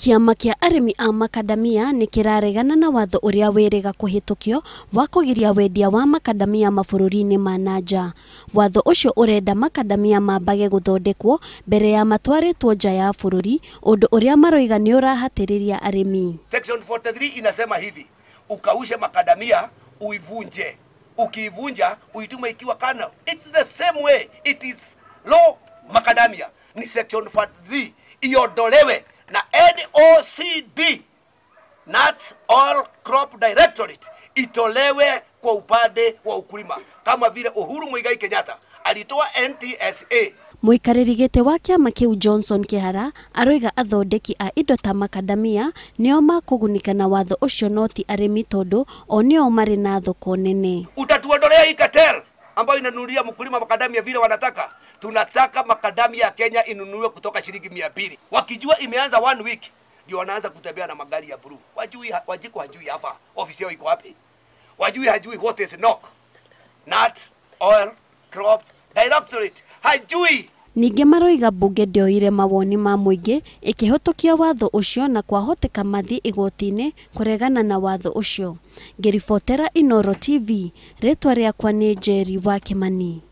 Kĩama kĩa arĩmi a makadamia nĩ kĩraregana na watho ũrĩa wĩrĩga kũhĩtũkio wa kũgiria wendia wa makadamia mabũrũri-inĩ ma na nja. Watho ũcio ũrenda makadamia mambage gũthondekwo mbere ya matwarĩtwo nja ya bũrũri, ũndũ ũrĩa maroiga nĩ ũrahatĩrĩria arĩmi. Section 43 inasema hivi, ukaushe makadamia uivunje, ukiivunja uitume ikiwa kernel. It's the same way it is law macadamia. Ni section 43 iondolewe na NOCD, Nuts Oil Crop Directorate, itolewe kwa upande wa ukulima kama vile Uhuru Muigai Kenyatta alitoa NTSA. Mũikarĩri gĩtĩ wa kĩama kĩu Johnson Kĩhara aroiga athondeki a indo ta makadamia nĩo makũgunĩka na watho ũcio no ti arĩmi tondũ o nĩo marĩ na thoko nene. Utatuondolea hii cartel ambayo inanunulia mkulima makadamia vile wanataka. Tunataka makadamia ya Kenya inunuliwe kutoka shilingi 200. Wakijua imeanza one week ndio wanaanza kutembea na magari ya blue. Wajui Wanjiku hajui hapa ofisi yao iko wapi. Wajui hajui what is NOC. Nut Oil Crop Directorate hajui. Ningĩ maroiga mbunge ndĩoire mawoni ma mũingĩ ĩkĩhĩtũkia watho ũcio na kwahoteka mathiĩ igoti-inĩ kũregana na watho ũcio. Ngĩribotera Inooro TV, rĩtwa rĩakwa nĩ Njeri wa Kĩmani.